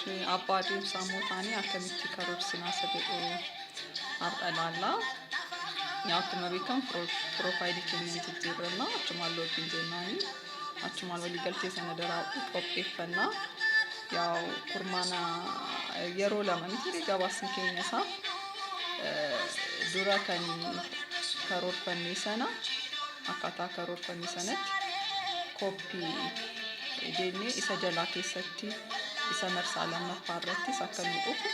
Abbaa adeemsaa immoo taanee akkamitti karoorsinaa isa jedhu har'a ilaallaa. Yaa akkuma beekamu profile keenya ni jijjiirranna, achumaan login jennaani achumaan waliigaltee sana daraa'u qopheeffannaa. Yaa kurmaana yeroo lama miti gabaasni keenya isaa dura kan karoorfanne sana akkaataa karoorfanne sanatti copy jennee isa jalaa keessatti isa marsaa lammaffaa irrattis akka nu dhufu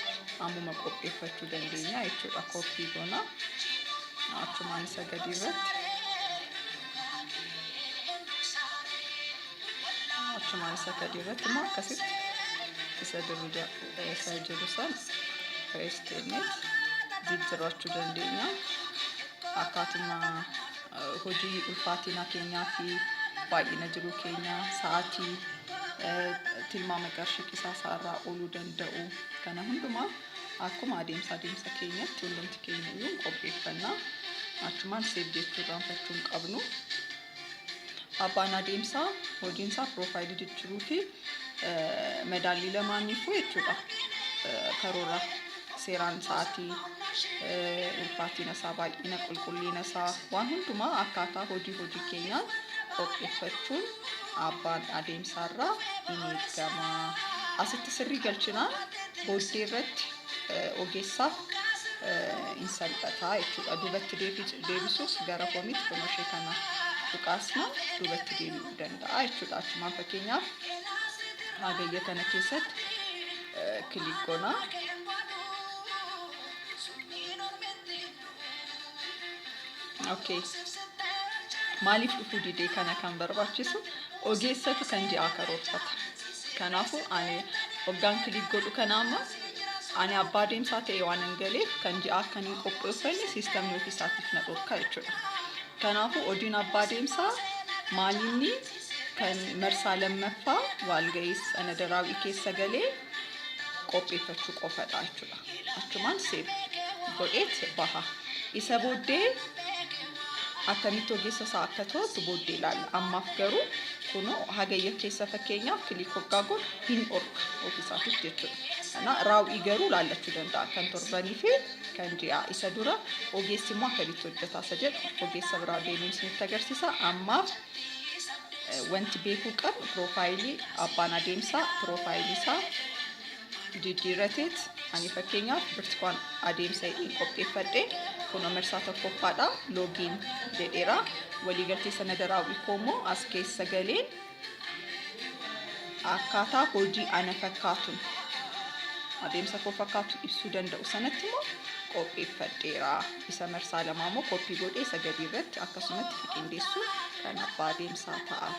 ammuma qopheeffachuu dandeenya jechuudha. Copy goona, achumaan isa gadi irratti, achumaan isa gadi irratti immoo akkasitti isa jiru, isa jiru san paste jennee jijjiirrachuu dandeenya. Akkaatuma hojii ulfaatina keenyaa fi baay'ina jiruu keenyaa, sa'aatii, tilmaama qarshii qisaasaa irraa ooluu danda'u kana hundumaa akkuma adeemsa keenyatti hundumti keenya iyyuu qopheeffannaa. Achumaan save jechuu irraanfachuu hin qabnu. Abbaan adeemsaa hojiinsaa profile jijjiiruu fi madaallii lamaaniifuu jechuudha. Karoora seeraan sa'aatii, ulfaatina isaa, baay'ina, qulqullina isaa, waan hundumaa akkaataa hojii keenyaan qopheeffachuun abbaan adeemsaarraa in eegama. Asitti sirrii galchinaan booddee irratti ogeessaaf in salphataa jechuudha. Duubatti deebisuus gara homeitti kunoo ishee kana tuqaasna, duubatti deebi'uu danda'a jechuudha. Achumaan fakkeenyaaf Hagayya kana keessatti click goonaa. Okay. Maaliif dhufuu didee? Kana kan barbaachisu ogeessatu kan ji'aa karoorfata. Kanaafuu ani hoggaan click godhu kana amma ani abbaa deemsaa ta'e waan hin galeef kan ji'aa kan hin qopheeffanne systemni ofiisaatiif na dhorka jechuudha. Kanaafuu hojiin abbaa deemsaa maalinni kan marsaa lammaffaa waalgahii sanada raawwii keessa galee qopheeffachuu qofadha jechuudha. Achumaan save godheet baha. Isa booddee akkamitti ogeessa isaa akka to'atu booddee ilaalla. Ammaaf garuu kunoo Hagayya keessa fakkeenyaaf click hoggaa godhu hin dhorka ofiisaatiif jechuudha. Kana raawwii garuu laallachuu danda'a kan torbanii fi kan ji'aa. Isa dura ogeessi immoo akkamitti hojjetaa isa jedhu ogeessa biraa deemee isinitti agarsiisa. Ammaaf wanti beekuu qabnu profile abbaan adeemsaa profile isaa jijjiirrateet ani fakkeenyaaf Birtukaan adeemsa hidhiin qopheeffadhe, kun marsaa tokkoffaadha, login jedheera. Waliigaltee sanada raawwii koo immoo as keessa galeen akkaataa hojii ana fakkaatuun adeemsa koo fakkaatu ibsuu danda'u sanatti immoo qopheeffadheera. Isa marsaa lamaa immoo copy godhee isa gadii irratti akkasumatti qindeessuun kan abbaa adeemsaa ta'a.